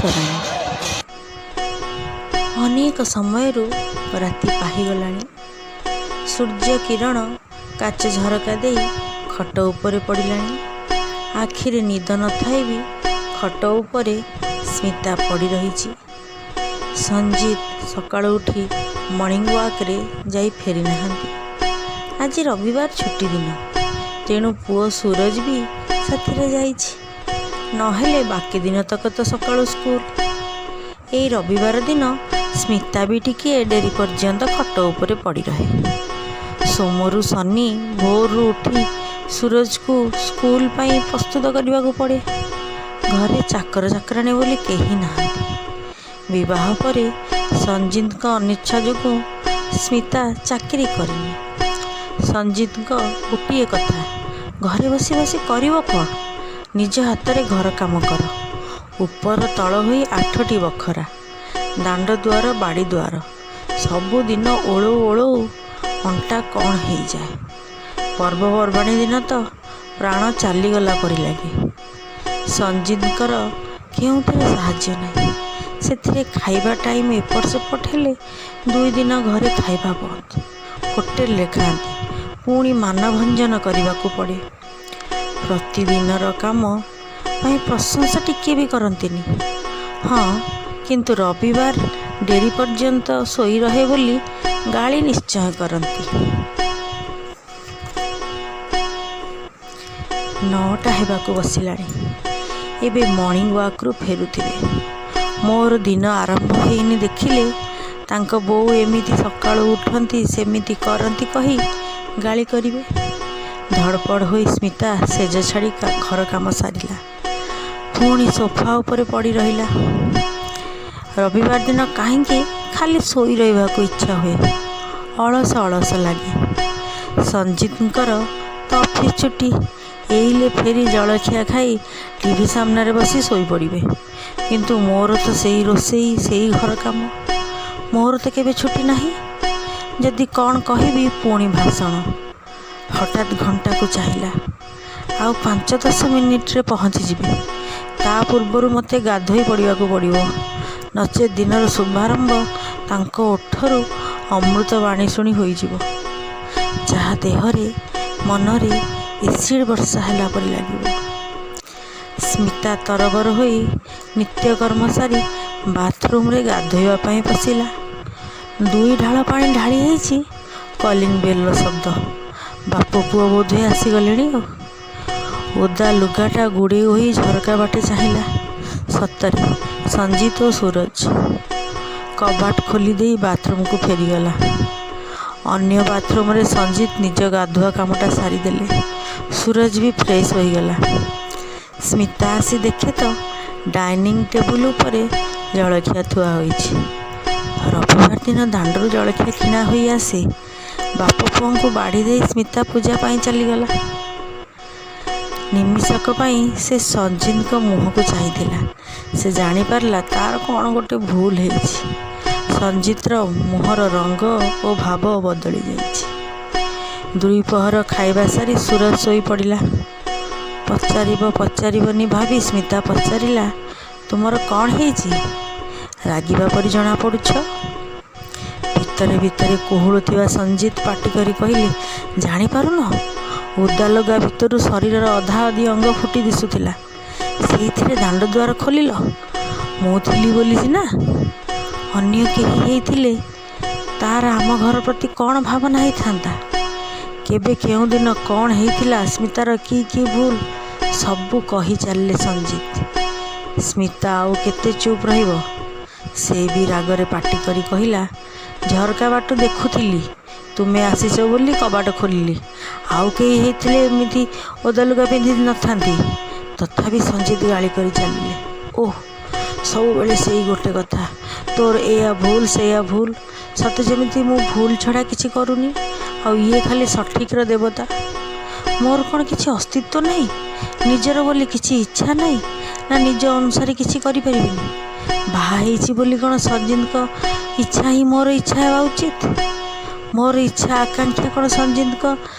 ସ୍ୱରାଣୀ। ଅନେକ ସମୟରୁ ରାତି ପାହିଗଲାଣି। ସୂର୍ଯ୍ୟ କିରଣ କାଚ ଝରକା ଦେଇ ଖଟ ଉପରେ ପଡ଼ିଲାଣି। ଆଖିରେ ନିଦ ନଥାଇ ବି ଖଟ ଉପରେ ସ୍ମିତା ପଡ଼ି ରହିଛି। ସଞ୍ଜିତ ସକାଳୁ ଉଠି ମର୍ଣ୍ଣିଂ ୱାକ୍‌ରେ ଯାଇ ଫେରିନାହାନ୍ତି। ଆଜି ରବିବାର ଛୁଟିଦିନ, ତେଣୁ ପୁଅ ସୁରଜ ବି ସାଥିରେ ଯାଇଛି। ନହେଲେ ବାକି ଦିନତକ ତ ସକାଳୁ ସ୍କୁଲ। ଏଇ ରବିବାର ଦିନ ସ୍ମିତା ବି ଟିକିଏ ଡେରି ପର୍ଯ୍ୟନ୍ତ ଖଟ ଉପରେ ପଡ଼ି ରହେ। ସୋମରୁ ଶନି ଭୋରରୁ ଉଠି ସୁରଜକୁ ସ୍କୁଲ ପାଇଁ ପ୍ରସ୍ତୁତ କରିବାକୁ ପଡ଼େ। ଘରେ ଚାକର ଚାକରାଣୀ ବୋଲି କେହି ନାହାନ୍ତି। ବିବାହ ପରେ ସଞ୍ଜିତଙ୍କ ଅନିଚ୍ଛା ଯୋଗୁଁ ସ୍ମିତା ଚାକିରି କରିନି। ସଞ୍ଜିତଙ୍କ ଗୋଟିଏ କଥା, ଘରେ ବସି ବସି କରିବ କ'ଣ? ନିଜ ହାତରେ ଘର କାମ କର। ଉପର ତଳ ହୋଇ ଆଠଟି ବଖରା, ଦାଣ୍ଡ ଦୁଆର, ବାଡ଼ି ଦୁଆର ସବୁଦିନ ଓଳଉ ଓଳଉ ଅଣ୍ଟା କ'ଣ ହେଇଯାଏ। ପର୍ବପର୍ବାଣୀ ଦିନ ତ ପ୍ରାଣ ଚାଲିଗଲା ପରି ଲାଗେ। ସଞ୍ଜିତଙ୍କର କେଉଁଥିରେ ସାହାଯ୍ୟ ନାହିଁ। ସେଥିରେ ଖାଇବା ଟାଇମ୍ ଏପଟ ସେପଟ ହେଲେ 2 ଦିନ ଘରେ ଖାଇବା ବନ୍ଦ। ହୋଟେଲରେ ଖାଆନ୍ତି। ପୁଣି ମାନଭଞ୍ଜନ କରିବାକୁ ପଡ଼େ। ପ୍ରତିଦିନର କାମ ପାଇଁ ପ୍ରଶଂସା ଟିକିଏ ବି କରନ୍ତିନି। ହଁ, କିନ୍ତୁ ରବିବାର ଡେରି ପର୍ଯ୍ୟନ୍ତ ଶୋଇ ରହେ ବୋଲି ଗାଳି ନିଶ୍ଚୟ କରନ୍ତି। 9ଟା ହେବାକୁ ବସିଲାଣି। ଏବେ ମର୍ଣ୍ଣିଂ ୱାକ୍‌ରୁ ଫେରୁଥିବେ। ମୋର ଦିନ ଆରମ୍ଭ ହେଇନି ଦେଖିଲେ ତାଙ୍କ ବୋଉ ଏମିତି ସକାଳୁ ଉଠନ୍ତି, ସେମିତି କରନ୍ତି କହି ଗାଳି କରିବେ। ଧଡ଼ପଡ଼ ହୋଇ ସ୍ମିତା ଶେଯ ଛାଡ଼ି ଘର କାମ ସାରିଲା। ପୁଣି ସୋଫା ଉପରେ ପଡ଼ି ରହିଲା। ରବିବାର ଦିନ କାହିଁକି ଖାଲି ଶୋଇ ରହିବାକୁ ଇଚ୍ଛା ହୁଏ। ଅଳସ ଅଳସ ଲାଗେ। ସଞ୍ଜିତଙ୍କର ତ ଅଫିସ ଛୁଟି। ଏଇଲେ ଫେରି ଜଳଖିଆ ଖାଇ ଟିଭି ସାମ୍ନାରେ ବସି ଶୋଇପଡ଼ିବେ। କିନ୍ତୁ ମୋର ତ ସେଇ ରୋଷେଇ, ସେଇ ଘର କାମ। ମୋର ତ କେବେ ଛୁଟି ନାହିଁ। ଯଦି କ'ଣ କହିବି ପୁଣି ଭାଷଣ। ହଠାତ୍ ଘଣ୍ଟାକୁ ଚାହିଁଲା। ଆଉ 5-10 ମିନିଟ୍‌ରେ ପହଞ୍ଚିଯିବେ। ତା ପୂର୍ବରୁ ମୋତେ ଗାଧୋଇ ପଡ଼ିବାକୁ ପଡ଼ିବ। ନଚେତ୍ ଦିନର ଶୁଭାରମ୍ଭ ତାଙ୍କ ଓଠରୁ ଅମୃତ ବାଣୀ ଶୁଣି ହୋଇଯିବ, ଯାହା ଦେହରେ ମନରେ ଏସିଡ୍ ବର୍ଷା ହେଲା ପରି ଲାଗିବ। ସ୍ମିତା ତରବର ହୋଇ ନିତ୍ୟକର୍ମ ସାରି ବାଥ୍‌ରୁମ୍‌ରେ ଗାଧୋଇବା ପାଇଁ ପଶିଲା। ଦୁଇ ଢାଳ ପାଣି ଢାଳି ହେଇଛି, କଲିଂ ବେଲ୍‌ର ଶବ୍ଦ। ବାପ ପୁଅ ବୋଧହୁଏ ଆସିଗଲେଣି ଆଉ। ଓଦା ଲୁଗାଟା ଗୁଡ଼େଇ ହୋଇ ଝରକା ବାଟେ ଚାହିଁଲା। ସତରେ ସଞ୍ଜିତ ଓ ସୁରଜ। କବାଟ ଖୋଲି ଦେଇ ବାଥ୍‌ରୁମ୍‌କୁ ଫେରିଗଲା। ଅନ୍ୟ ବାଥ୍‌ରୁମ୍‌ରେ ସଞ୍ଜିତ ନିଜ ଗାଧୁଆ କାମଟା ସାରିଦେଲେ। ସୁରଜ ବି ଫ୍ରେଶ୍ ହୋଇଗଲା। ସ୍ମିତା ଆସି ଦେଖେ ତ ଡାଇନିଂ ଟେବୁଲ୍ ଉପରେ ଜଳଖିଆ ଥୁଆ ହୋଇଛି। ରବିବାର ଦିନ ଦାଣ୍ଡରୁ ଜଳଖିଆ କିଣା ହୋଇ ଆସେ। ବାପ ପୁଅଙ୍କୁ ବାଢ଼ି ଦେଇ ସ୍ମିତା ପୂଜା ପାଇଁ ଚାଲିଗଲା। ନିମିଷକ ପାଇଁ ସେ ସଞ୍ଜିତଙ୍କ ମୁହଁକୁ ଚାହିଁଥିଲା। ସେ ଜାଣିପାରିଲା ତା'ର କ'ଣ ଗୋଟେ ଭୁଲ ହେଇଛି। ସଞ୍ଜିତର ମୁହଁର ରଙ୍ଗ ଓ ଭାବ ବଦଳି ଯାଇଛି। ଦ୍ୱିପ୍ରହର ଖାଇବା ସାରି ସୁରଜ ଶୋଇପଡ଼ିଲା। ପଚାରିବ ପଚାରିବନି ଭାବି ସ୍ମିତା ପଚାରିଲା, ତୁମର କ'ଣ ହେଇଛି? ରାଗିବା ପରି ଜଣାପଡ଼ୁଛ। ଭିତରେ ଭିତରେ କୁହୁଳୁଥିବା ସଞ୍ଜିତ ପାଟି କରି କହିଲେ, ଜାଣିପାରୁନ? ଓଦା ଲୁଗା ଭିତରୁ ଶରୀରର ଅଧାଅଧି ଅଙ୍ଗ ଫୁଟି ଦିଶୁଥିଲା। ସେଇଥିରେ ଦାଣ୍ଡ ଦୁଆର ଖୋଲିଲ। ମୁଁ ଥିଲି ବୋଲି ସିନା। ଅନ୍ୟ କେହି ହେଇଥିଲେ ତା'ର ଆମ ଘର ପ୍ରତି କ'ଣ ଭାବନା ହେଇଥାନ୍ତା? କେବେ କେଉଁଦିନ କ'ଣ ହେଇଥିଲା, ସ୍ମିତାର କି କି ଭୁଲ, ସବୁ କହି ଚାଲିଲେ ସଞ୍ଜିତ। ସ୍ମିତା ଆଉ କେତେ ଚୁପ୍ ରହିବ? ସେ ବି ରାଗରେ ପାଟି କରି କହିଲା, ଝରକା ବାଟୁ ଦେଖୁଥିଲି, ତୁମେ ଆସିଛ ବୋଲି କବାଟ ଖୋଲିଲି। ଆଉ କେହି ହେଇଥିଲେ ଏମିତି ଓଦା ଲୁଗା ପିନ୍ଧି ନଥାନ୍ତି। ତଥାପି ସଞ୍ଜିତ ଗାଳି କରି ଚାଲିଲେ। ଓଃ, ସବୁବେଳେ ସେଇ ଗୋଟେ କଥା, ତୋର ଏଇଆ ଭୁଲ, ସେଇଆ ଭୁଲ। ସତେ ଯେମିତି ମୁଁ ଭୁଲ ଛଡ଼ା କିଛି କରୁନି, ଆଉ ଇଏ ଖାଲି ସଠିକ୍‌ର ଦେବତା। ମୋର କ'ଣ କିଛି ଅସ୍ତିତ୍ୱ ନାହିଁ? ନିଜର ବୋଲି କିଛି ଇଚ୍ଛା ନାହିଁ ନା ନିଜ ଅନୁସାରେ କିଛି କରିପାରିବିନି? ବାହା ହେଇଛି ବୋଲି କ'ଣ ସଞ୍ଜିତଙ୍କ ଇଚ୍ଛା ହିଁ ମୋର ଇଚ୍ଛା ହେବା ଉଚିତ? ମୋର ଇଚ୍ଛା ଆକାଂକ୍ଷା କ'ଣ ସଞ୍ଜିତଙ୍କ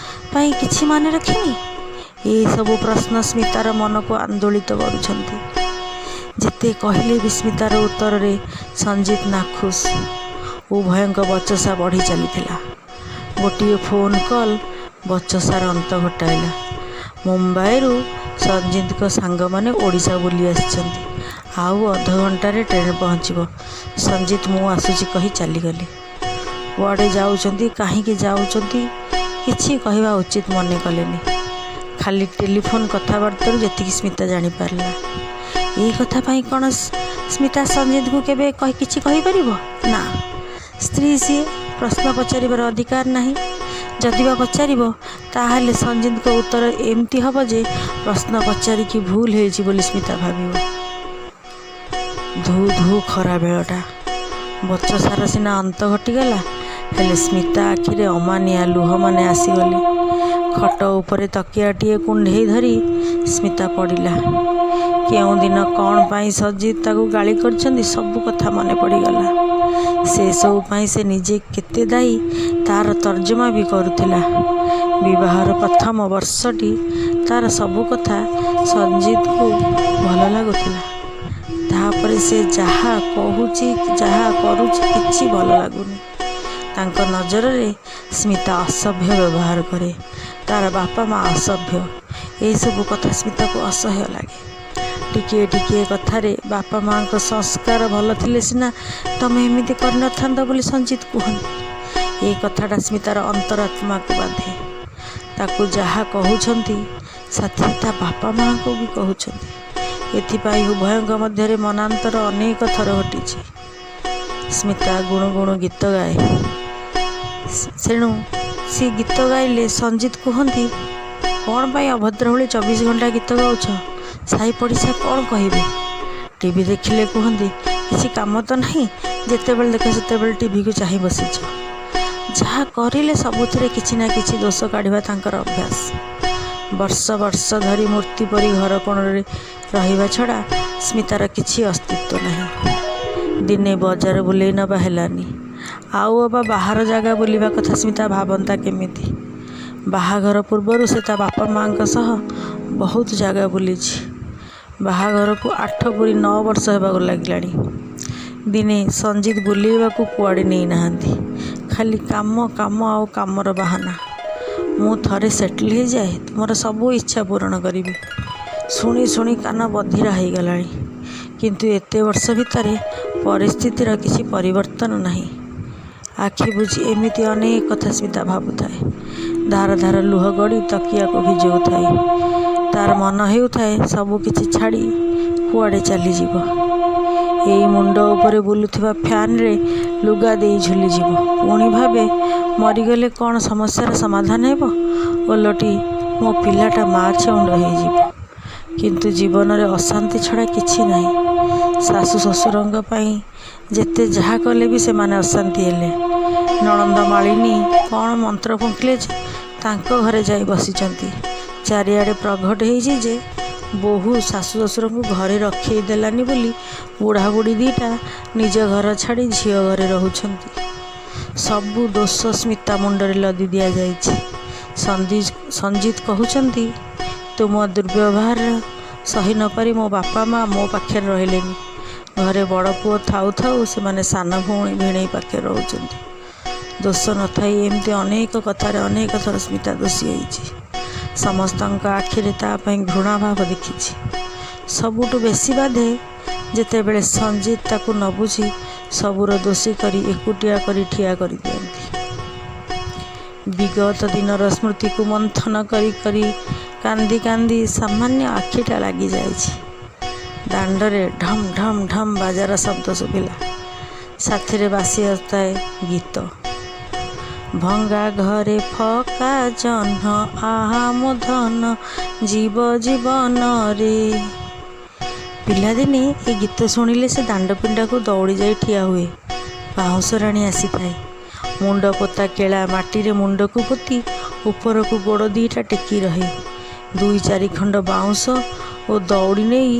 ପାଇଁ କିଛି ମାନେ ରଖେନି? ଏସବୁ ପ୍ରଶ୍ନ ସ୍ମିତାର ମନକୁ ଆନ୍ଦୋଳିତ କରୁଛନ୍ତି। ଯେତେ କହିଲେ ବି ସ୍ମିତାର ଉତ୍ତରରେ ସଞ୍ଜିତ ନାଖୁସ। ଉଭୟଙ୍କ ବଚସା ବଢ଼ି ଚାଲିଥିଲା। ଗୋଟିଏ ଫୋନ୍ କଲ୍ ବଚସାର ଅନ୍ତ ଘଟାଇଲା। ମୁମ୍ବାଇରୁ ସଞ୍ଜିତଙ୍କ ସାଙ୍ଗମାନେ ଓଡ଼ିଶା ବୁଲି ଆସିଛନ୍ତି। ଆଉ ଅଧଘଣ୍ଟାରେ ଟ୍ରେନ୍ ପହଞ୍ଚିବ। ସଞ୍ଜିତ ମୁଁ ଆସୁଛି କହି ଚାଲିଗଲେ। କୁଆଡ଼େ ଯାଉଛନ୍ତି, କାହିଁକି ଯାଉଛନ୍ତି କିଛି କହିବା ଉଚିତ ମନେ କଲେନି। ଖାଲି ଟେଲିଫୋନ୍ କଥାବାର୍ତ୍ତାରୁ ଯେତିକି ସ୍ମିତା ଜାଣିପାରିଲା। ଏଇ କଥା ପାଇଁ କ'ଣ ସ୍ମିତା ସଞ୍ଜିତଙ୍କୁ କେବେ କିଛି କହିପାରିବ? ନା। ସ୍ତ୍ରୀ ସିଏ, ପ୍ରଶ୍ନ ପଚାରିବାର ଅଧିକାର ନାହିଁ। ଯଦି ବା ପଚାରିବ, ତାହାହେଲେ ସଞ୍ଜିତଙ୍କ ଉତ୍ତର ଏମିତି ହେବ ଯେ ପ୍ରଶ୍ନ ପଚାରିକି ଭୁଲ ହେଇଛି ବୋଲି ସ୍ମିତା ଭାବିବ। ଧୁ ଧୁ ଖରା ବେଳଟା। ବଚସାର ସିନା ଅନ୍ତ ଘଟିଗଲା, ହେଲେ ସ୍ମିତା ଆଖିରେ ଅମାନିଆ ଲୁହମାନେ ଆସିଗଲେ। ଖଟ ଉପରେ ତକିଆଟିଏ କୁଣ୍ଢେଇ ଧରି ସ୍ମିତା ପଡ଼ିଲା। କେଉଁଦିନ କ'ଣ ପାଇଁ ସଞ୍ଜିତ ତାକୁ ଗାଳି କରିଛନ୍ତି ସବୁ କଥା ମନେ ପଡ଼ିଗଲା। ସେସବୁ ପାଇଁ ସେ ନିଜେ କେତେ ଦାୟୀ ତା'ର ତର୍ଜମା ବି କରୁଥିଲା। ବିବାହର ପ୍ରଥମ ବର୍ଷଟି ତା'ର ସବୁ କଥା ସଞ୍ଜିତଙ୍କୁ ଭଲ ଲାଗୁଥିଲା। ତା'ପରେ ସେ ଯାହା କହୁଛି, ଯାହା କରୁଛି କିଛି ଭଲ ଲାଗୁନି। ତାଙ୍କ ନଜରରେ ସ୍ମିତା ଅସଭ୍ୟ ବ୍ୟବହାର କରେ, ତା'ର ବାପା ମା ଅସଭ୍ୟ, ଏସବୁ କଥା ସ୍ମିତାକୁ ଅସହ୍ୟ ଲାଗେ। ଟିକିଏ ଟିକିଏ କଥାରେ ବାପା ମାଆଙ୍କ ସଂସ୍କାର ଭଲ ଥିଲେ ସିନା ତମେ ଏମିତି କରିନଥାନ୍ତ ବୋଲି ସଞ୍ଜିତ କୁହନ୍ତି। ଏ କଥାଟା ସ୍ମିତାର ଅନ୍ତରାତ୍ମାକୁ ବାଧେ। ତାକୁ ଯାହା କହୁଛନ୍ତି ସାଥିରେ ତା ବାପା ମାଆଙ୍କୁ ବି କହୁଛନ୍ତି। ଏଥିପାଇଁ ଉଭୟଙ୍କ ମଧ୍ୟରେ ମନାନ୍ତର ଅନେକ ଥର ଘଟିଛି। ସ୍ମିତା ଗୁଣୁ ଗୁଣୁ ଗୀତ ଗାଏ। ତେଣୁ ସିଏ ଗୀତ ଗାଇଲେ ସଞ୍ଜିତ କୁହନ୍ତି, କ'ଣ ପାଇଁ ଅଭଦ୍ର ଭଳି 24 ଘଣ୍ଟା ଗୀତ ଗାଉଛ, ସାହି ପଡ଼ିଶା କ'ଣ କହିବେ? ଟିଭି ଦେଖିଲେ କୁହନ୍ତି, କିଛି କାମ ତ ନାହିଁ, ଯେତେବେଳେ ଦେଖ ସେତେବେଳେ ଟିଭିକୁ ଚାହିଁ ବସିଛ। ଯାହା କରିଲେ ସବୁଥିରେ କିଛି ନା କିଛି ଦୋଷ କାଢ଼ିବା ତାଙ୍କର ଅଭ୍ୟାସ। ବର୍ଷ ବର୍ଷ ଧରି ମୂର୍ତ୍ତି ପରି ଘର କୋଣରେ ରହିବା ଛଡ଼ା ସ୍ମିତାର କିଛି ଅସ୍ତିତ୍ୱ ନାହିଁ। ଦିନେ ବଜାର ବୁଲେଇ ନେବା ହେଲାନି, ଆଉ ଅବା ବାହାର ଜାଗା ବୁଲିବା କଥା ସ୍ମିତା ଭାବନ୍ତା କେମିତି? ବାହାଘର ପୂର୍ବରୁ ସେ ତା ବାପା ମାଆଙ୍କ ସହ ବହୁତ ଜାଗା ବୁଲିଛି। ବାହାଘରକୁ 8 ପୂରି 9 ବର୍ଷ ହେବାକୁ ଲାଗିଲାଣି। ଦିନେ ସଞ୍ଜିତ ବୁଲେଇବାକୁ କୁଆଡ଼େ ନେଇନାହାନ୍ତି। ଖାଲି କାମ, କାମ ଆଉ କାମର ବାହାନା। ମୁଁ ଥରେ ସେଟଲ୍ ହେଇଯାଏ, ତୁମର ସବୁ ଇଚ୍ଛା ପୂରଣ କରିବି। ଶୁଣି ଶୁଣି କାନ ବଧିରା ହେଇଗଲାଣି। କିନ୍ତୁ ଏତେ ବର୍ଷ ଭିତରେ ପରିସ୍ଥିତିର କିଛି ପରିବର୍ତ୍ତନ ନାହିଁ। ଆଖି ବୁଜି ଏମିତି ଅନେକ କଥା ସ୍ମିତା ଭାବୁଥାଏ। ଧାର ଧାର ଲୁହ ଗଡ଼ି ତକିଆକୁ ଭିଜଉଥାଏ। ତା'ର ମନ ହେଉଥାଏ ସବୁ କିଛି ଛାଡ଼ି କୁଆଡ଼େ ଚାଲିଯିବ। ଏଇ ମୁଣ୍ଡ ଉପରେ ବୁଲୁଥିବା ଫ୍ୟାନ୍ରେ ଲୁଗା ଦେଇ ଝୁଲିଯିବ। ପୁଣି ଭାବେ ମରିଗଲେ କ'ଣ ସମସ୍ୟାର ସମାଧାନ ହେବ? ଓଲଟି ମୋ ପିଲାଟା ମା ଛେଉଣ୍ଡ ହେଇଯିବ। କିନ୍ତୁ ଜୀବନରେ ଅଶାନ୍ତି ଛଡ଼ା କିଛି ନାହିଁ। ଶାଶୁ ଶ୍ୱଶୁରଙ୍କ ପାଇଁ ଯେତେ ଯାହା କଲେ ବି ସେମାନେ ଅଶାନ୍ତି ହେଲେ। ନଣନ୍ଦ ମାଳିନୀ କ'ଣ ମନ୍ତ୍ର ଫୁଙ୍କିଲେ ଯେ ତାଙ୍କ ଘରେ ଯାଇ ବସିଛନ୍ତି। ଚାରିଆଡ଼େ ପ୍ରଘଟ ହେଇଛି ଯେ ବୋହୂ ଶାଶୁ ଶ୍ୱଶୁରଙ୍କୁ ଘରେ ରଖେଇ ଦେଲାନି ବୋଲି ବୁଢ଼ାବୁଢ଼ୀ ଦୁଇଟା ନିଜ ଘର ଛାଡ଼ି ଝିଅ ଘରେ ରହୁଛନ୍ତି। ସବୁ ଦୋଷ ସ୍ମିତା ମୁଣ୍ଡରେ ଲଦି ଦିଆଯାଇଛି। ସଞ୍ଜିତ କହୁଛନ୍ତି, ତୁମ ଦୁର୍ବ୍ୟବହାର ସହି ନପାରି ମୋ ବାପା ମା ମୋ ପାଖରେ ରହିଲେନି। ଘରେ ବଡ଼ ପୁଅ ଥାଉ ଥାଉ ସେମାନେ ସାନ ଭଉଣୀ ଭିଣେଇ ପାଖରେ ରହୁଛନ୍ତି। ଦୋଷ ନଥାଇ ଏମିତି ଅନେକ କଥାରେ ଅନେକ ଥର ସ୍ମିତା ଦୋଷୀ ହେଇଛି। ସମସ୍ତଙ୍କ ଆଖିରେ ତା ପାଇଁ ଘୃଣାଭାବ ଦେଖିଛି। ସବୁଠୁ ବେଶୀ ବାଧେ ଯେତେବେଳେ ସଞ୍ଜିତ ତାକୁ ନ ବୁଝି ସବୁର ଦୋଷୀ କରି ଏକୁଟିଆ କରି ଠିଆ କରିଦିଅନ୍ତି। ବିଗତ ଦିନର ସ୍ମୃତିକୁ ମନ୍ଥନ କରି କରି କାନ୍ଦି କାନ୍ଦି ସାମାନ୍ୟ ଆଖିଟା ଲାଗିଯାଇଛି। ଦାଣ୍ଡରେ ଢମ୍ ଢମ୍ ଢମ୍ ବାଜାର ଶବ୍ଦ ଶୁଭିଲା। ସାଥିରେ ବାସି ଆସୁଥାଏ ଗୀତ। ଭଙ୍ଗା ଘରେ ଫକା ଜହ୍ନ, ଆହା ମୋ ଧନ ଜୀବ ଜୀବନରେ। ପିଲାଦିନେ ଏ ଗୀତ ଶୁଣିଲେ ସେ ଦାଣ୍ଡ ପିଣ୍ଡାକୁ ଦୌଡ଼ି ଯାଇ ଠିଆ ହୁଏ। ବାଉଁଶ ରାଣୀ ଆସିଥାଏ। ମୁଣ୍ଡ ପୋତା କେଳା ମାଟିରେ ମୁଣ୍ଡକୁ ପୋତି ଉପରକୁ ଗୋଡ଼ ଦୁଇଟା ଟେକି ରହେ। 2 4 ଖଣ୍ଡ ବାଉଁଶ ଓ ଦଉଡ଼ି ନେଇ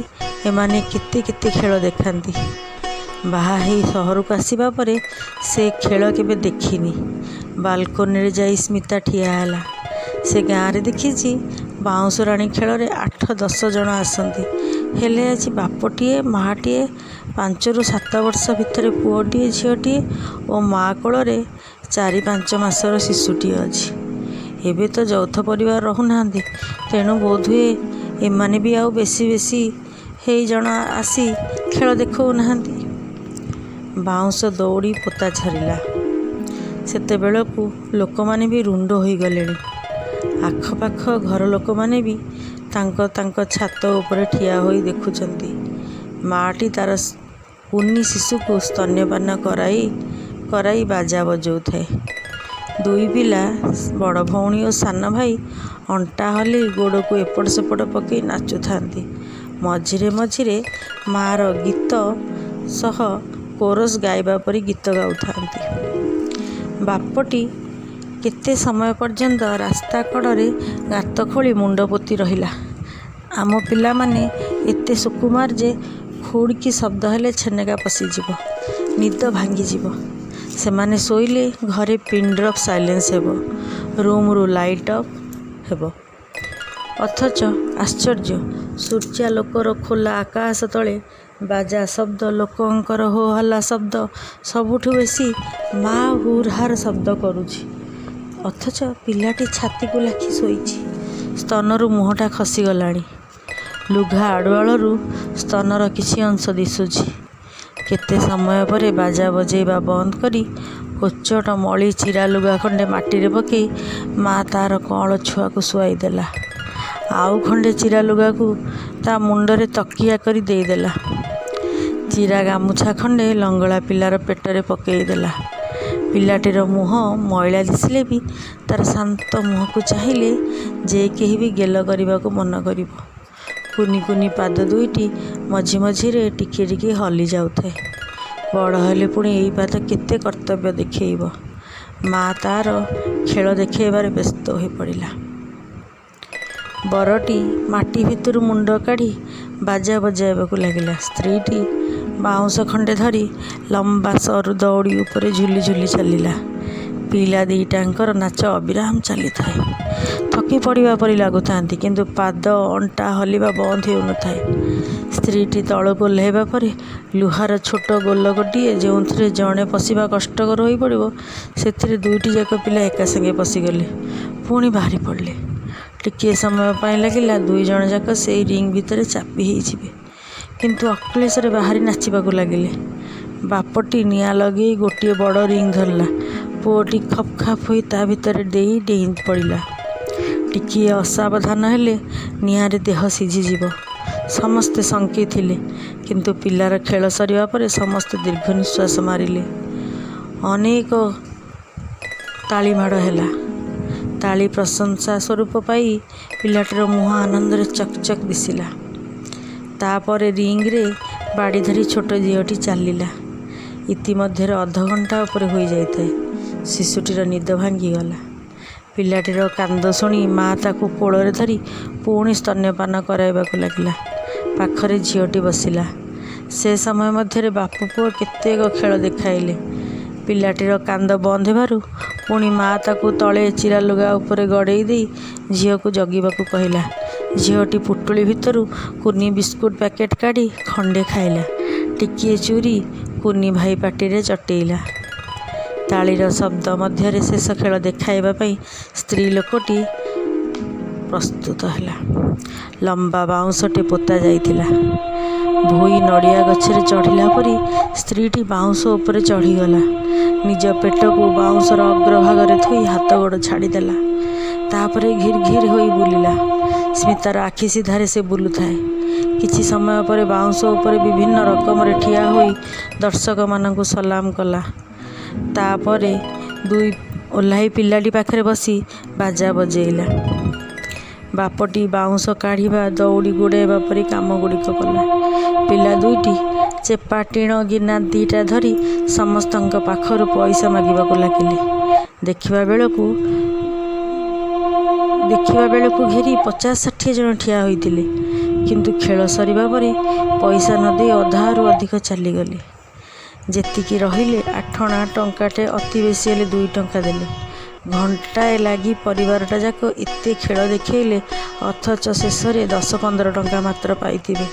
ଏମାନେ କେତେ କେତେ ଖେଳ ଦେଖାନ୍ତି। ବାହା ହେଇ ସହରକୁ ଆସିବା ପରେ ସେ ଖେଳ କେବେ ଦେଖିନି। ବାଲକୋନିରେ ଯାଇ ସ୍ମିତା ଠିଆ ହେଲା। ସେ ଗାଁରେ ଦେଖିଛି ବାଉଁଶରାଣୀ ଖେଳରେ 8-10 ଜଣ ଆସନ୍ତି। ହେଲେ ଆଜି ବାପଟିଏ, ମାଆଟିଏ, 5ରୁ 7 ବର୍ଷ ଭିତରେ ପୁଅଟିଏ ଝିଅଟିଏ ଓ ମାଆ କୋଳରେ 4-5 ମାସର ଶିଶୁଟିଏ ଅଛି। ଏବେ ତ ଯୌଥ ପରିବାର ରହୁନାହାନ୍ତି, ତେଣୁ ବୋଧହୁଏ ଏମାନେ ବି ଆଉ ବେଶି ବେଶି ହେଇ ଜଣ ଆସି ଖେଳ ଦେଖାଉନାହାନ୍ତି। ବାଉଁଶ ଦଉଡ଼ି ପୋତା ସରିଲା। ସେତେବେଳକୁ ଲୋକମାନେ ବି ରୁଣ୍ଡ ହୋଇଗଲେଣି। ଆଖପାଖ ଘର ଲୋକମାନେ ବି ତାଙ୍କ ତାଙ୍କ ଛାତ ଉପରେ ଠିଆ ହୋଇ ଦେଖୁଛନ୍ତି। ମାଆଟି ତା'ର କୁନି ଶିଶୁକୁ ସ୍ତନ୍ୟପାନ କରାଇ କରାଇ ବାଜା ବଜାଉଥାଏ। ଦୁଇ ପିଲା, ବଡ଼ ଭଉଣୀ ଓ ସାନ ଭାଇ, ଅଣ୍ଟା ହଲେଇ ଗୋଡ଼କୁ ଏପଟ ସେପଟ ପକାଇ ନାଚୁଥାନ୍ତି। ମଝିରେ ମଝିରେ ମାଆର ଗୀତ ସହ କୋରସ୍ ଗାଇବା ପରି ଗୀତ ଗାଉଥାନ୍ତି। ବାପଟି କେତେ ସମୟ ପର୍ଯ୍ୟନ୍ତ ରାସ୍ତା କଡ଼ରେ ଗାତ ଖୋଳି ମୁଣ୍ଡ ପୋତି ରହିଲା। ଆମ ପିଲାମାନେ ଏତେ ସୁକୁମାର ଯେ ଖୁଡ଼୍କି ଶବ୍ଦ ହେଲେ ଛେନେକା ପଶିଯିବ, ନିଦ ଭାଙ୍ଗିଯିବ। ସେମାନେ ଶୋଇଲେ ଘରେ ପିନ୍ ଡ୍ରପ୍ ସାଇଲେନ୍ସ ହେବ, ରୁମ୍ରୁ ଲାଇଟ୍ ଅଫ୍ ହେବ। ଅଥଚ ଆଶ୍ଚର୍ଯ୍ୟ, ସୂର୍ଯ୍ୟାଲୋକର ଖୋଲା ଆକାଶ ତଳେ ବାଜା ଶବ୍ଦ, ଲୋକଙ୍କର ହୋ-ହଲ୍ଲା ଶବ୍ଦ, ସବୁଠୁ ବେଶି ମାଆ ହୁରୁହାର ଶବ୍ଦ କରୁଛି। ଅଥଚ ପିଲାଟି ଛାତିକୁ ଲାଖି ଶୋଇଛି। ସ୍ତନରୁ ମୁହଁଟା ଖସିଗଲାଣି। ଲୁଗା ଆଢ଼ୁଆଳରୁ ସ୍ତନର କିଛି ଅଂଶ ଦିଶୁଛି। କେତେ ସମୟ ପରେ ବାଜା ବଜାଇବା ବନ୍ଦ କରି ହୋଚଟ ମଳି ଚିରା ଲୁଗା ଖଣ୍ଡେ ମାଟିରେ ପକାଇ ମାଆ ତା'ର କଅଁଳ ଛୁଆକୁ ଶୁଆଇ ଦେଲା। ଆଉ ଖଣ୍ଡେ ଚିରା ଲୁଗାକୁ ତା' ମୁଣ୍ଡରେ ତକିଆ କରି ଦେଇଦେଲା। ଚିରା ଗାମୁଛା ଖଣ୍ଡେ ଲଙ୍ଗଳା ପିଲାର ପେଟରେ ପକାଇଦେଲା। ପିଲାଟିର ମୁହଁ ମଇଳା ଦିଶିଲେ ବି ତା'ର ଶାନ୍ତ ମୁହଁକୁ ଚାହିଁଲେ ଯେ କେହି ବି ଗେଲ କରିବାକୁ ମନ କରିବ। କୁନି କୁନି ପାଦ ଦୁଇଟି ମଝି ମଝିରେ ଟିକିଏ ଟିକିଏ ହଲି ଯାଉଥାଏ। ବଡ଼ ହେଲେ ପୁଣି ଏଇ ପାଦ କେତେ କର୍ତ୍ତବ୍ୟ ଦେଖାଇବ। ମାଆ ତା'ର ଖେଳ ଦେଖାଇବାରେ ବ୍ୟସ୍ତ ହୋଇପଡ଼ିଲା। ବରଟି ମାଟି ଭିତରୁ ମୁଣ୍ଡ କାଢ଼ି ବାଜା ବଜାଇବାକୁ ଲାଗିଲା। ସ୍ତ୍ରୀଟି ବାଉଁଶ ଖଣ୍ଡେ ଧରି ଲମ୍ବା ସରୁ ଦଉଡ଼ି ଉପରେ ଝୁଲି ଝୁଲି ଚାଲିଲା। ପିଲା ଦି'ଟାଙ୍କର ନାଚ ଅବିରାମ ଚାଲିଥାଏ। ଥକି ପଡ଼ିବା ପରି ଲାଗୁଥାନ୍ତି, କିନ୍ତୁ ପାଦ ଅଣ୍ଟା ହଲିବା ବନ୍ଦ ହେଉନଥାଏ। ସ୍ତ୍ରୀଟି ତଳକୁ ଓହ୍ଲାଇବା ପରେ ଲୁହାର ଛୋଟ ଗୋଲକଟିଏ, ଯେଉଁଥିରେ ଜଣେ ପଶିବା କଷ୍ଟକର ହୋଇପଡ଼ିବ, ସେଥିରେ ଦୁଇଟିଯାକ ପିଲା ଏକାସାଙ୍ଗେ ପଶିଗଲେ, ପୁଣି ବାହାରି ପଡ଼ିଲେ। ଟିକିଏ ସମୟ ପାଇଁ ଲାଗିଲା ଦୁଇଜଣଯାକ ସେଇ ରିଂ ଭିତରେ ଚାପି ହୋଇଯିବେ। କିନ୍ତୁ ଅକ୍ଳେଶରେ ବାହାରି ନାଚିବାକୁ ଲାଗିଲେ। ବାପଟି ନିଆଁ ଲଗାଇ ଗୋଟିଏ ବଡ଼ ରିଂ ଧରିଲା। ପୁଅଟି ଖପ୍ ଖାପ୍ ହୋଇ ତା' ଭିତର ଦେଇ ଡେଇଁ ପଡ଼ିଲା। ଟିକିଏ ଅସାବଧାନ ହେଲେ ନିଆଁରେ ଦେହ ସିଝିଯିବ। ସମସ୍ତେ ଶଙ୍କିଥିଲେ। କିନ୍ତୁ ପିଲାର ଖେଳ ସରିବା ପରେ ସମସ୍ତେ ଦୀର୍ଘନିଶ୍ୱାସ ମାରିଲେ। ଅନେକ ତାଳିମାଡ଼ ହେଲା। ତାଳି ପ୍ରଶଂସା ସ୍ୱରୂପ ପାଇ ପିଲାଟିର ମୁହଁ ଆନନ୍ଦରେ ଚକ୍ ଚକ୍ ଦିଶିଲା। ତା'ପରେ ରିଂରେ ବାଡ଼ି ଧରି ଛୋଟ ଝିଅଟି ଚାଲିଲା। ଇତିମଧ୍ୟରେ ଅଧଘଣ୍ଟା ଉପରେ ହୋଇଯାଇଥାଏ। ଶିଶୁଟିର ନିଦ ଭାଙ୍ଗିଗଲା। ପିଲାଟିର କାନ୍ଦ ଶୁଣି ମାଆ ତାକୁ କୋଳରେ ଧରି ପୁଣି ସ୍ତନ୍ୟପାନ କରାଇବାକୁ ଲାଗିଲା। ପାଖରେ ଝିଅଟି ବସିଲା। ସେ ସମୟ ମଧ୍ୟରେ ବାପ ପୁଅ କେତେକ ଖେଳ ଦେଖାଇଲେ। ପିଲାଟିର କାନ୍ଦ ବନ୍ଦ ହେବାରୁ ପୁଣି ମାଆ ତାକୁ ତଳେ ଚିରାଲୁଗା ଉପରେ ଗଡ଼ାଇ ଦେଇ ଝିଅକୁ ଜଗିବାକୁ କହିଲା। ଝିଅଟି ପୁଟୁଳି ଭିତରୁ କୁନି ବିସ୍କୁଟ ପ୍ୟାକେଟ କାଢ଼ି ଖଣ୍ଡେ ଖାଇଲା। ଟିକିଏ ଚୁରି କୁନି ଭାଇ ପାଟିରେ ଚଟେଇଲା। ତାଳିର ଶବ୍ଦ ମଧ୍ୟରେ ଶେଷ ଖେଳ ଦେଖାଇବା ପାଇଁ ସ୍ତ୍ରୀ ଲୋକଟି ପ୍ରସ୍ତୁତ ହେଲା। ଲମ୍ବା ବାଉଁଶଟେ ପୋତା ଯାଇଥିଲା। ଭୋଇ ନଡ଼ିଆ ଗଛରେ ଚଢ଼ିଲା ପରି ସ୍ତ୍ରୀଟି ବାଉଁଶ ଉପରେ ଚଢ଼ିଗଲା। ନିଜ ପେଟକୁ ବାଉଁଶର ଅଗ୍ରଭାଗରେ ଥୋଇ ହାତଗୋଡ଼ ଛାଡ଼ିଦେଲା। ତା'ପରେ ଘିର୍ ଘିର୍ ହୋଇ ବୁଲିଲା। ସ୍ମିତାର ଆଖି ସିଧାରେ ସେ ବୁଲୁଥାଏ। କିଛି ସମୟ ପରେ ବାଉଁଶ ଉପରେ ବିଭିନ୍ନ ରକମରେ ଠିଆ ହୋଇ ଦର୍ଶକମାନଙ୍କୁ ସଲାମ କଲା। ତା'ପରେ ଦୁଇ ଓହ୍ଲାଇ ପିଲାଟି ପାଖରେ ବସି ବାଜା ବଜାଇଲା। ବାପଟି ବାଉଁଶ କାଢ଼ିବା, ଦଉଡ଼ି ଗୁଡ଼ାଇବା ପରି କାମଗୁଡ଼ିକ କଲା। ପିଲା ଦୁଇଟି ଚେପା ଟିଣ ଗିନା ଦି'ଟା ଧରି ସମସ୍ତଙ୍କ ପାଖରୁ ପଇସା ମାଗିବାକୁ ଲାଗିଲେ। ଦେଖିବା ବେଳକୁ ଘେରି 50-60 ଜଣ ଠିଆ ହୋଇଥିଲେ। କିନ୍ତୁ ଖେଳ ସରିବା ପରେ ପଇସା ନ ଦେଇ ଅଧାରୁ ଅଧିକ ଚାଲିଗଲେ। ଯେତିକି ରହିଲେ ଆଠଣା, ଟଙ୍କାଟେ, ଅତି ବେଶି ହେଲେ 2 ଟଙ୍କା ଦେଲେ। ଘଣ୍ଟାଏ ଲାଗି ପରିବାରଟା ଯାକ ଏତେ ଖେଳ ଦେଖେଇଲେ, ଅଥଚ ଶେଷରେ 10-15 ଟଙ୍କା ମାତ୍ର ପାଇଥିବେ।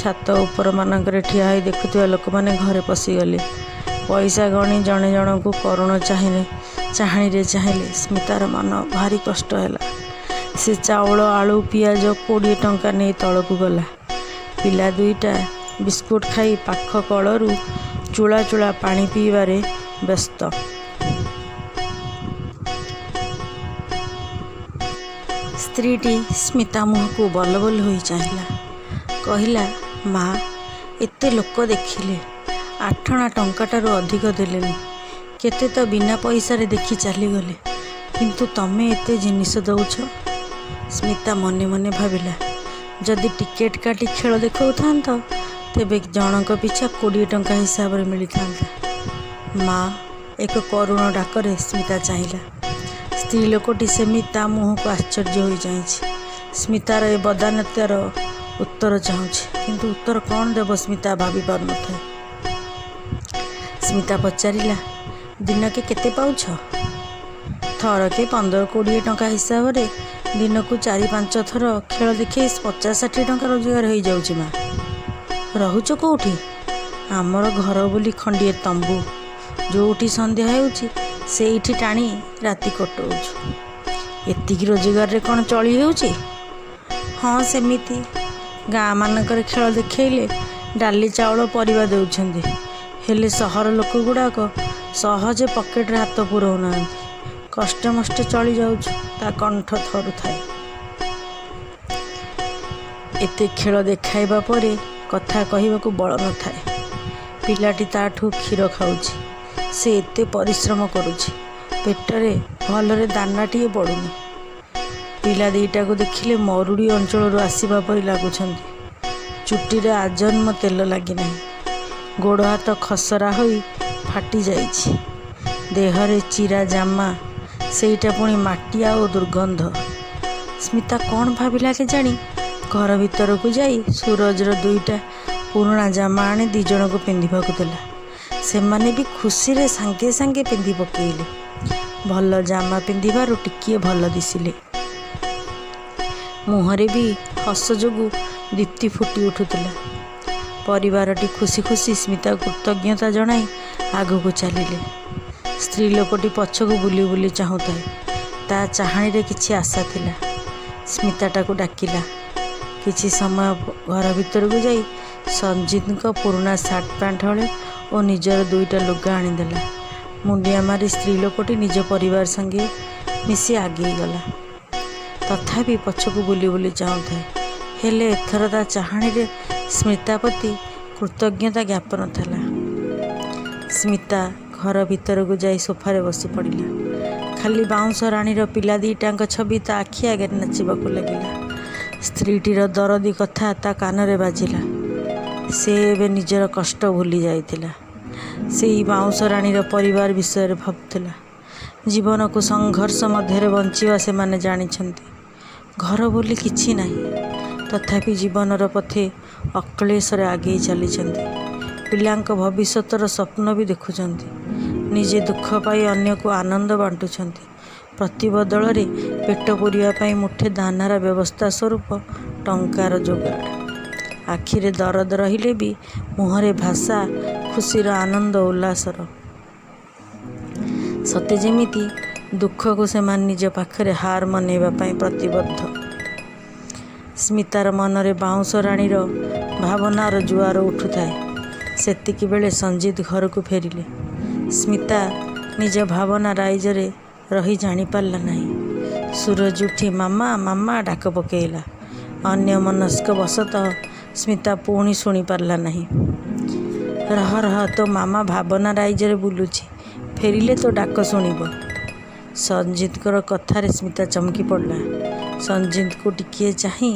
ଛାତ ଉପରମାନଙ୍କରେ ଠିଆ ହୋଇ ଦେଖୁଥିବା ଲୋକମାନେ ଘରେ ପଶିଗଲେ। ପଇସା ଗଣି ଜଣେ ଜଣଙ୍କୁ କରୁଣ ଚାହାଣୀରେ ଚାହିଁଲେ। ସ୍ମିତାର ମନ ଭାରି କଷ୍ଟ ହେଲା। ସେ ଚାଉଳ, ଆଳୁ, ପିଆଜ 20 ଟଙ୍କା ନେଇ ତଳକୁ ଗଲା। ପିଲା ଦୁଇଟା ବିସ୍କୁଟ ଖାଇ ପାଖ କଳରୁ ଚୁଳା ଚୁଳା ପାଣି ପିଇବାରେ ବ୍ୟସ୍ତ। ସ୍ତ୍ରୀଟି ସ୍ମିତା ମୁହଁକୁ ବଲବଲ ହୋଇ ଚାହିଁଲା। କହିଲା, ମା, ଏତେ ଲୋକ ଦେଖିଲେ, ଆଠଣା ଟଙ୍କାଟାରୁ ଅଧିକ ଦେଲେନି। କେତେ ତ ବିନା ପଇସାରେ ଦେଖି ଚାଲିଗଲେ। କିନ୍ତୁ ତମେ ଏତେ ଜିନିଷ ଦଉଛ। ସ୍ମିତା ମନେ ମନେ ଭାବିଲା, ଯଦି ଟିକେଟ କାଟି ଖେଳ ଦେଖାଉଥାନ୍ତ, ତେବେ ଜଣଙ୍କ ପିଛା 20 ଟଙ୍କା ହିସାବରେ ମିଳିଥାନ୍ତା। ମା, ଏକ କରୁଣ ଡାକରେ ସ୍ମିତା ଚାହିଁଲା। ସ୍ତ୍ରୀ ଲୋକଟି ସେମିତି ତା ମୁହଁକୁ ଆଶ୍ଚର୍ଯ୍ୟ ହୋଇ ଚାହିଁଛି। ସ୍ମିତାର ଏ ବଦାନ୍ୟତାର ଉତ୍ତର ଚାହୁଁଛି। କିନ୍ତୁ ଉତ୍ତର କ'ଣ ଦେବ ସ୍ମିତା ଭାବି ପାରୁନଥାଏ। ସ୍ମିତା ପଚାରିଲା, ଦିନକେ କେତେ ପାଉଛ? ଥରକେ 15-20 ଟଙ୍କା ହିସାବରେ ଦିନକୁ 4-5 ଥର ଖେଳ ଦେଖେଇ 50-60 ଟଙ୍କା ରୋଜଗାର ହେଇଯାଉଛି ମା। ରହୁଛ କୋଉଠି? ଆମର ଘର ବୋଲି ଖଣ୍ଡିଏ ତମ୍ବୁ। ଯୋଉଠି ସନ୍ଧ୍ୟା ହେଉଛି ସେଇଠି ଟାଣି ରାତି କଟଉଛୁ। ଏତିକି ରୋଜଗାରରେ କ'ଣ ଚଳି ହେଉଛି? ହଁ, ସେମିତି। ଗାଁମାନଙ୍କରେ ଖେଳ ଦେଖେଇଲେ ଡାଲି, ଚାଉଳ, ପରିବା ଦେଉଛନ୍ତି। ହେଲେ ସହର ଲୋକଗୁଡ଼ାକ ସହଜେ ପକେଟରେ ହାତ ପୁରଉନାହାନ୍ତି। କଷ୍ଟେମଷ୍ଟେ ଚଳି ଯାଉଛୁ। ତା କଣ୍ଠ ଥରୁଥାଏ। ଏତେ ଖେଳ ଦେଖାଇବା ପରେ କଥା କହିବାକୁ ବଳ ନଥାଏ। ପିଲାଟି ତା'ଠୁ କ୍ଷୀର ଖାଉଛି। ସେ ଏତେ ପରିଶ୍ରମ କରୁଛି, ପେଟରେ ଭଲରେ ଦାନାଟିଏ ପଡ଼ୁନି। ପିଲା ଦି'ଟାକୁ ଦେଖିଲେ ମରୁଡ଼ି ଅଞ୍ଚଳରୁ ଆସିବା ପରି ଲାଗୁଛନ୍ତି। ଚୁଟିରେ ଆଜନ୍ମ ତେଲ ଲାଗିନାହିଁ। ଗୋଡ଼ ହାତ ଖସରା ହୋଇ ଫାଟି ଯାଇଛି। ଦେହରେ ଚିରା ଜାମା, ସେଇଟା ପୁଣି ମାଟିଆ ଓ ଦୁର୍ଗନ୍ଧ। ସ୍ମିତା କ'ଣ ଭାବିଲା କେଜାଣି, ଘର ଭିତରକୁ ଯାଇ ସୁରଜର ଦୁଇଟା ପୁରୁଣା ଜାମା ଆଣି ଦି'ଜଣଙ୍କୁ ପିନ୍ଧିବାକୁ ଦେଲା। ସେମାନେ ବି ଖୁସିରେ ସାଙ୍ଗେ ସାଙ୍ଗେ ପିନ୍ଧି ପକେଇଲେ। ଭଲ ଜାମା ପିନ୍ଧିବାରୁ ଟିକିଏ ଭଲ ଦିଶିଲେ। ମୁହଁରେ ବି ହସ ଯୋଗୁଁ ଦୀପ୍ତି ଫୁଟି ଉଠୁଥିଲା। ପରିବାରଟି ଖୁସି ଖୁସି ସ୍ମିତାକୁ କୃତଜ୍ଞତା ଜଣାଇ ଆଗକୁ ଚାଲିଲେ। ସ୍ତ୍ରୀ ଲୋକଟି ପଛକୁ ବୁଲି ବୁଲି ଚାହୁଁଥାଏ। ତା ଚାହାଣୀରେ କିଛି ଆଶା ଥିଲା। ସ୍ମିତା ତାକୁ ଡାକିଲା। କିଛି ସମୟ ଘର ଭିତରକୁ ଯାଇ ସଞ୍ଜିତଙ୍କ ପୁରୁଣା ସାର୍ଟ ପ୍ୟାଣ୍ଟ ହଳେ ଓ ନିଜର ଦୁଇଟା ଲୁଗା ଆଣିଦେଲା। ମୁଣ୍ଡିଆ ମାରି ସ୍ତ୍ରୀ ଲୋକଟି ନିଜ ପରିବାର ସଙ୍ଗେ ମିଶି ଆଗେଇଗଲା। ତଥାପି ପଛକୁ ବୁଲି ବୁଲି ଚାହୁଁଥାଏ। ହେଲେ ଏଥର ତା ଚାହାଣୀରେ ସ୍ମିତା ପ୍ରତି କୃତଜ୍ଞତା ଜ୍ଞାପନ ଥିଲା। ସ୍ମିତା ଘର ଭିତରକୁ ଯାଇ ସୋଫାରେ ବସି ପଡ଼ିଲା। ଖାଲି ବାଉଁଶ ରାଣୀର ପିଲା ଦି'ଟାଙ୍କ ଛବି ତା ଆଖି ଆଗରେ ନାଚିବାକୁ ଲାଗିଲା। ସ୍ତ୍ରୀଟିର ଦରଦୀ କଥା ତା କାନରେ ବାଜିଲା। ସେ ଏବେ ନିଜର କଷ୍ଟ ଭୁଲି ଯାଇଥିଲା। ସେଇ ବାଉଁଶ ରାଣୀର ପରିବାର ବିଷୟରେ ଭାବୁଥିଲା। ଜୀବନକୁ ସଂଘର୍ଷ ମଧ୍ୟରେ ବଞ୍ଚିବା ସେମାନେ ଜାଣିଛନ୍ତି। ଘର ବୋଲି କିଛି ନାହିଁ। ତଥାପି ଜୀବନର ପଥେ ଅକ୍ଳେଶରେ ଆଗେଇ ଚାଲିଛନ୍ତି। ପିଲାଙ୍କ ଭବିଷ୍ୟତର ସ୍ୱପ୍ନ ବି ଦେଖୁଛନ୍ତି। ନିଜେ ଦୁଃଖ ପାଇ ଅନ୍ୟକୁ ଆନନ୍ଦ ବାଣ୍ଟୁଛନ୍ତି। ପ୍ରତିବଦଳରେ ପେଟ ପୂରିବା ପାଇଁ ମୁଠେ ଦାନାର ବ୍ୟବସ୍ଥା ସ୍ୱରୂପ ଟଙ୍କାର ଯୋଗାଡ଼। ଆଖିରେ ଦରଦ ରହିଲେ ବି ମୁହଁରେ ଭାଷା ଖୁସିର, ଆନନ୍ଦ ଉଲ୍ଲାସର। ସତେ ଯେମିତି ଦୁଃଖକୁ ସେମାନେ ନିଜ ପାଖରେ ହାର ମନେଇବା ପାଇଁ ପ୍ରତିବଦ୍ଧ। ସ୍ମିତାର ମନରେ ବାଉଁଶ ରାଣୀର ଭାବନାର ଜୁଆର ଉଠୁଥାଏ। ସେତିକିବେଳେ ସଞ୍ଜିତ ଘରକୁ ଫେରିଲେ। ସ୍ମିତା ନିଜ ଭାବନା ରାଇଜରେ ରହି ଜାଣିପାରିଲା ନାହିଁ। ସୁରଜ ଉଠି ମାମା ମାମା ଡାକ ପକେଇଲା। ଅନ୍ୟମନସ୍କ ବଶତଃ ସ୍ମିତା ପୁଣି ଶୁଣିପାରିଲା ନାହିଁ। ରହ ରହ, ତୋ ମାମା ଭାବନା ରାଇଜରେ ବୁଲୁଛି, ଫେରିଲେ ତୋ ଡାକ ଶୁଣିବ। ସଞ୍ଜିତଙ୍କର କଥାରେ ସ୍ମିତା ଚମକି ପଡ଼ିଲା। ସଞ୍ଜିତଙ୍କୁ ଟିକିଏ ଚାହିଁ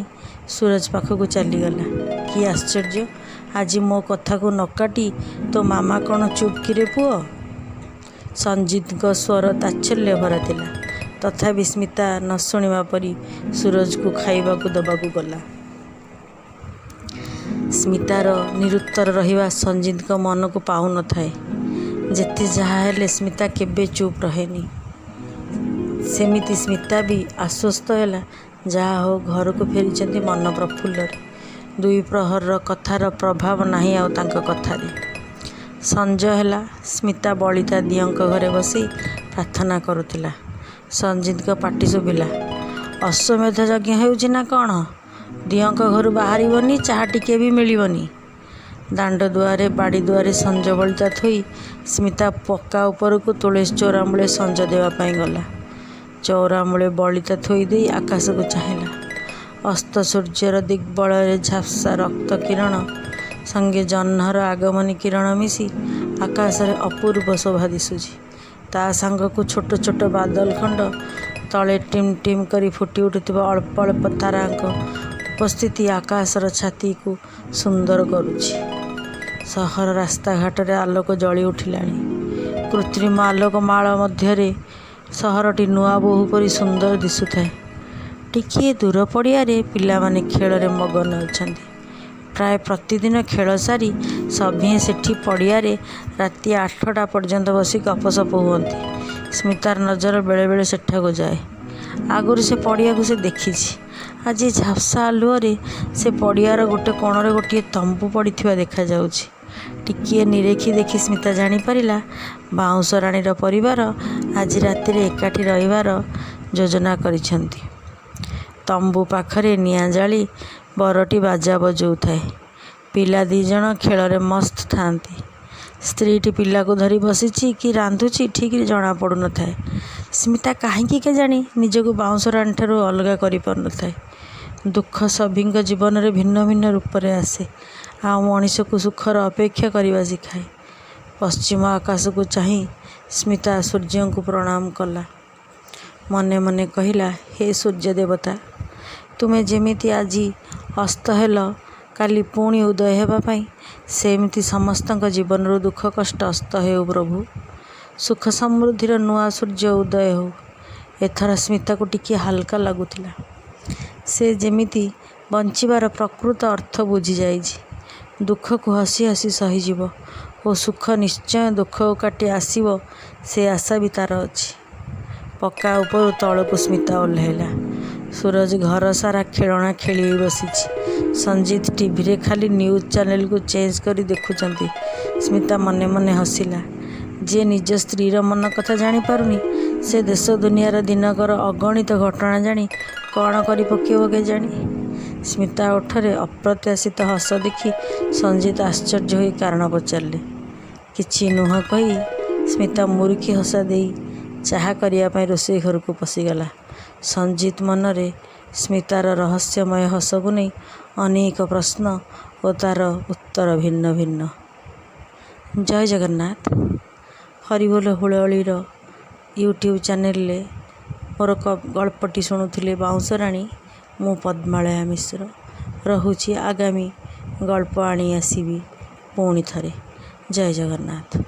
ସୁରଜ ପାଖକୁ ଚାଲିଗଲା। କି ଆଶ୍ଚର୍ଯ୍ୟ, ଆଜି ମୋ କଥାକୁ ନ କାଟି ତୋ ମାମା କ'ଣ ଚୁପ୍ କିରେ ପୁଅ? ସଞ୍ଜିତଙ୍କ ସ୍ୱର ତାଚ୍ଛଲ୍ୟ ଭରା ଥିଲା। ତଥାପି ସ୍ମିତା ନ ଶୁଣିବା ପରି ସୁରଜକୁ ଖାଇବାକୁ ଦେବାକୁ ଗଲା। ସ୍ମିତାର ନିରୁତ୍ତର ରହିବା ସଞ୍ଜିତଙ୍କ ମନକୁ ପାଉନଥାଏ। ଯେତେ ଯାହା ହେଲେ ସ୍ମିତା କେବେ ଚୁପ୍ ରହେନି। ସେମିତି ସ୍ମିତା ବି ଆଶ୍ୱସ୍ତ ହେଲା, ଯାହା ହେଉ ଘରକୁ ଫେରିଛନ୍ତି ମନ ପ୍ରଫୁଲ୍ଲରେ। ଦ୍ୱିପ୍ରହରର କଥାର ପ୍ରଭାବ ନାହିଁ ଆଉ ତାଙ୍କ କଥାରେ। ସଞ୍ଜ ହେଲା। ସ୍ମିତା ବଳିତା ଦିଅଁଙ୍କ ଘରେ ବସି ପ୍ରାର୍ଥନା କରୁଥିଲା। ସଞ୍ଜିତଙ୍କ ପାଟି ଶୁଭିଲା, "ଅଶ୍ୱମେଧ ଯଜ୍ଞ ହେଉଛି ନା କ'ଣ? ଦିଅଁଙ୍କ ଘରୁ ବାହାରିବନି, ଚାହା ଟିକିଏ ବି ମିଳିବନି।" ଦାଣ୍ଡ ଦୁଆରେ, ବାଡ଼ି ଦୁଆରେ ସଞ୍ଜ ବଳିତା ଥୋଇ ସ୍ମିତା ପକ୍କା ଉପରକୁ ତୁଳସୀ ଚଉରାମୂଳେ ସଞ୍ଜ ଦେବା ପାଇଁ ଗଲା। ଚଉରାମୂଳେ ବଳିତା ଥୋଇଦେଇ ଆକାଶକୁ ଚାହିଁଲା। ଅସ୍ତ ସୂର୍ଯ୍ୟର ଦିଗ୍ବଳୟରେ ଝାପ୍ସା ରକ୍ତ କିରଣ ସଙ୍ଗେ ଜହ୍ନର ଆଗମନୀ କିରଣ ମିଶି ଆକାଶରେ ଅପୂର୍ବ ଶୋଭା ଦିଶୁଛି। ତା' ସାଙ୍ଗକୁ ଛୋଟ ଛୋଟ ବାଦଲ ଖଣ୍ଡ ତଳେ ଟିମ୍ ଟିମ୍ କରି ଫୁଟି ଉଠୁଥିବା ଅଳ୍ପ ଅଳ୍ପ ତାରାଙ୍କ ଉପସ୍ଥିତି ଆକାଶର ଛାତିକୁ ସୁନ୍ଦର କରୁଛି। ସହର ରାସ୍ତାଘାଟରେ ଆଲୋକ ଜଳି ଉଠିଲାଣି। କୃତ୍ରିମ ଆଲୋକମାଳା ମଧ୍ୟରେ ସହରଟି ନୂଆବୋହୂ ପରି ସୁନ୍ଦର ଦିଶୁଥାଏ। ଟିକିଏ ଦୂର ପଡ଼ିଆରେ ପିଲାମାନେ ଖେଳରେ ମଗନ ଅଛନ୍ତି। ପ୍ରାୟ ପ୍ରତିଦିନ ଖେଳ ସାରି ସଭିଏଁ ସେଠି ପଡ଼ିଆରେ ରାତି 8ଟା ପର୍ଯ୍ୟନ୍ତ ବସି ଗପସପ ହୁଅନ୍ତି। ସ୍ମିତାର ନଜର ବେଳେବେଳେ ସେଠାକୁ ଯାଏ। ଆଗରୁ ସେ ପଡ଼ିଆକୁ ସେ ଦେଖିଛି। ଆଜି ଝାପ୍ସା ଆଲୁଅରେ ସେ ପଡ଼ିଆର ଗୋଟେ କୋଣରେ ଗୋଟିଏ ତମ୍ବୁ ପଡ଼ିଥିବା ଦେଖାଯାଉଛି। ଟିକିଏ ନିରେଖି ଦେଖି ସ୍ମିତା ଜାଣିପାରିଲା, ବାଉଁଶରାଣୀର ପରିବାର ଆଜି ରାତିରେ ଏକାଠି ରହିବାର ଯୋଜନା କରିଛନ୍ତି। ତମ୍ବୁ ପାଖରେ ନିଆଁ ଜାଳି ବରଟି ବାଜା ବଜାଉଥାଏ। ପିଲା ଦି'ଜଣ ଖେଳରେ ମସ୍ତ ଥାଆନ୍ତି। ସ୍ତ୍ରୀଟି ପିଲାକୁ ଧରି ବସିଛି କି ରାନ୍ଧୁଛି ଠିକ୍ରେ ଜଣାପଡ଼ୁ ନ ଥାଏ। ସ୍ମିତା କାହିଁକି କେଜାଣି ନିଜକୁ ବାଉଁଶରାଣୀଠାରୁ ଅଲଗା କରିପାରୁ ନ ଥାଏ। ଦୁଃଖ ସଭିଙ୍କ ଜୀବନରେ ଭିନ୍ନ ଭିନ୍ନ ରୂପରେ ଆସେ, ଆଉ ମଣିଷକୁ ସୁଖର ଅପେକ୍ଷା କରିବା ଶିଖାଏ। ପଶ୍ଚିମ ଆକାଶକୁ ଚାହିଁ ସ୍ମିତା ସୂର୍ଯ୍ୟଙ୍କୁ ପ୍ରଣାମ କଲା। ମନେ ମନେ କହିଲା, "ହେ ସୂର୍ଯ୍ୟ ଦେବତା! ତୁମେ ଯେମିତି ଆଜି ଅସ୍ତ ହେଲ କାଲି ପୁଣି ଉଦୟ ହେବା ପାଇଁ, ସେମିତି ସମସ୍ତଙ୍କ ଜୀବନରୁ ଦୁଃଖ କଷ୍ଟ ଅସ୍ତ ହେଉ ପ୍ରଭୁ! ସୁଖ ସମୃଦ୍ଧିର ନୂଆ ସୂର୍ଯ୍ୟ ଉଦୟ ହେଉ।" ଏଥର ସ୍ମିତାକୁ ଟିକିଏ ହାଲକା ଲାଗୁଥିଲା। ସେ ଯେମିତି ବଞ୍ଚିବାର ପ୍ରକୃତ ଅର୍ଥ ବୁଝିଯାଇଛି। ଦୁଃଖକୁ ହସି ହସି ସହିଯିବ ଓ ସୁଖ ନିଶ୍ଚୟ ଦୁଃଖକୁ କାଟି ଆସିବ ସେ ଆଶା ବି ତା'ର ଅଛି। ପକ୍କା ଉପରୁ ତଳକୁ ସ୍ମିତା ଓହ୍ଲାଇଲା। ସୂରଜ ଘର ସାରା ଖେଳଣା ଖେଳେଇ ବସିଛି। ସଞ୍ଜିତ ଟିଭିରେ ଖାଲି ନ୍ୟୁଜ୍ ଚ୍ୟାନେଲକୁ ଚେଞ୍ଜ କରି ଦେଖୁଛନ୍ତି। ସ୍ମିତା ମନେ ମନେ ହସିଲା। ଯିଏ ନିଜ ସ୍ତ୍ରୀର ମନ କଥା ଜାଣିପାରୁନି, ସେ ଦେଶ ଦୁନିଆର ଦିନକର ଅଗଣିତ ଘଟଣା ଜାଣି କ'ଣ କରି ପକାଇବ କେଜାଣି? ସ୍ମିତା ଓଠରେ ଅପ୍ରତ୍ୟାଶିତ ହସ ଦେଖି ସଞ୍ଜିତ ଆଶ୍ଚର୍ଯ୍ୟ ହୋଇ କାରଣ ପଚାରିଲେ। କିଛି ନୁହଁ କହି ସ୍ମିତା ମୁରୁକି ହସ ଦେଇ ଚାହା କରିବା ପାଇଁ ରୋଷେଇ ଘରକୁ ପଶିଗଲା। ସଞ୍ଜିତ ମନରେ ସ୍ମିତାର ରହସ୍ୟମୟ ହସକୁ ନେଇ ଅନେକ ପ୍ରଶ୍ନ ଓ ତା'ର ଉତ୍ତର ଭିନ୍ନ ଭିନ୍ନ। ଜୟ ଜଗନ୍ନାଥ। ହରିବୋଲ ହୁଳହୁଳିର ୟୁଟ୍ୟୁବ୍ ଚ୍ୟାନେଲରେ ମୋର ଗଳ୍ପଟି ଶୁଣୁଥିଲେ ବାଉଁଶରାଣୀ। ମୁଁ ପଦ୍ମାଳୟା ମିଶ୍ର ରହୁଛି। ଆଗାମୀ ଗଳ୍ପ ଆଣି ଆସିବି ପୁଣି ଥରେ। ଜୟ ଜଗନ୍ନାଥ।